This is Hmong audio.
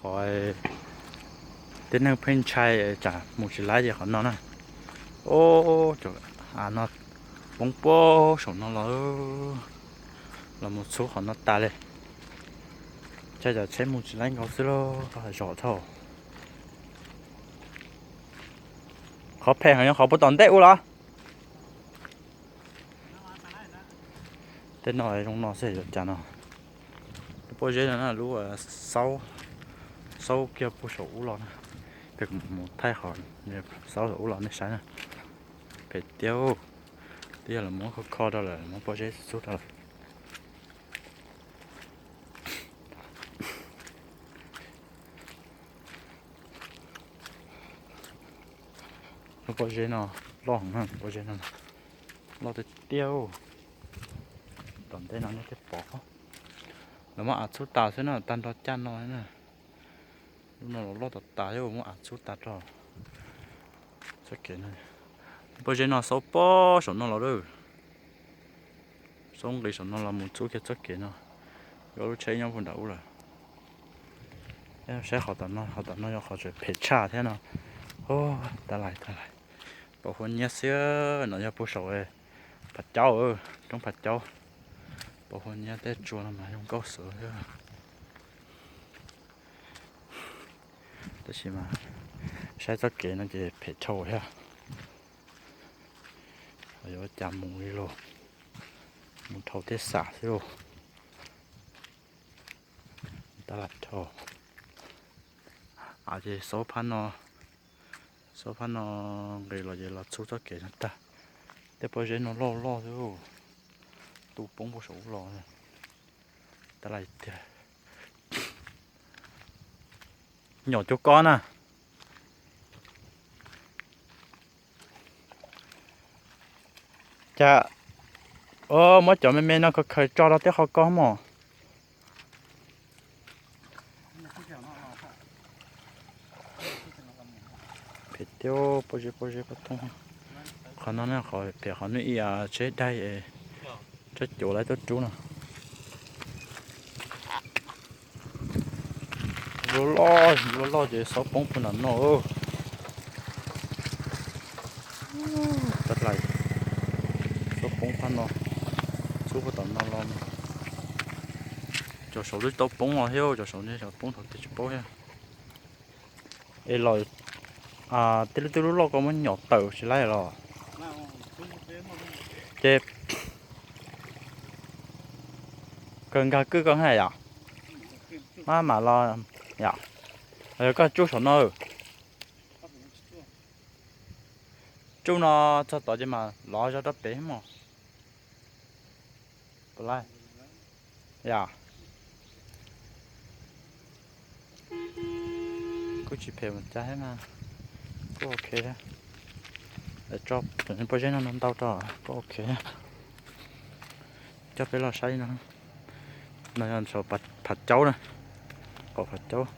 Qhov tib neeg pheej ntshai tsam mus tsis laib ces qhov no na. Ob, cov av no poob puag saum no los, los mus txhub qhov no tas li. Ntshai tsam tsheb mus tsis laib nkaus xwb lauj, zom dhau. Qhov phem heev yog qhov puag tom ntej ub los. Tej no zoo no xwb yuav cas no. Lub pob zeb no na, lub xaub, xaub kiag puag saum ub los na. Peb mus thaij qhov xaub saum ub los nej saib na. Phem tiag, twb yog lawv muab kho kho rau lawm, muab pob zeb xub rau lawm. Lub pob zeb no loj heev na, pob zeb no loj tiag tiag. Tom ntej no nej thiaj pom, lawv muab av txhub tas xwb na, tag nrho caj no na. Lub no los loj tas tas thiab, muab av txhub tas rau. Txoj kev no, pob zeb no xaub puag saum no los lawm. Xaub nqis saum no los mus txhub kiag txoj kev no, yuav lub tsheb nyob puag nram ub lawm. Saib qhov tom no, qhov tom no yog qhov tseem phem tshaj thiab no. Tab lais, tab lais. Pom huab nyiab xwb, no yog puag saum Phav Caub, roob Phav Caub. Pom huab nyiab tej tsua no mas zoo nkauj xwb thiab. Tab sis mas saib txoj kev no ces phem dhau thiab. Yuav ua cas mus li los, mus dhau tej xam xwb lauj. Tab lais dhau. Av ces xaub phab no, xaub phab no nqis los ces los txhub txoj kev no tag. Tej pob zeb no loj loj xwb, tu poob puag saum ub los. Tab lais tiag. Nyom cuag koj na. Cas, muab cov me me no khaws khaws tso rau tej qhov ko mog. Phem tiag, pob zeb pob zeb pob thoob. Qhov no ne, qhov phem qhov nws ib tsheb daig, tsheb cuav lawv tuaj rub no. Loj loj, loj loj ces xaub poob puag nram no. Tab lais, xaub poob phab no, txhub puag tom no los. Cov saud twb tau poob os thiab, cov saud ne, cov poob thaum twg tsis paub thiab. Es los, tej lub, tej lub loj ko muab nyom tawm tsis laib los. Ces kawg nkag kwj ko na yom. Maj mam los yom. Yog koj tsuj saum no, tsuj no txog tod ces mam lov zog rau pem mog. Puas laij? Yom. Kuj tsis phem mus cas thiab mas, kuj ok thiab. Tso pob zeb no ntau rau kuj ok thiab. Coj peb los saib no. No yog saum Phav Caub na, qaum Phav Caub.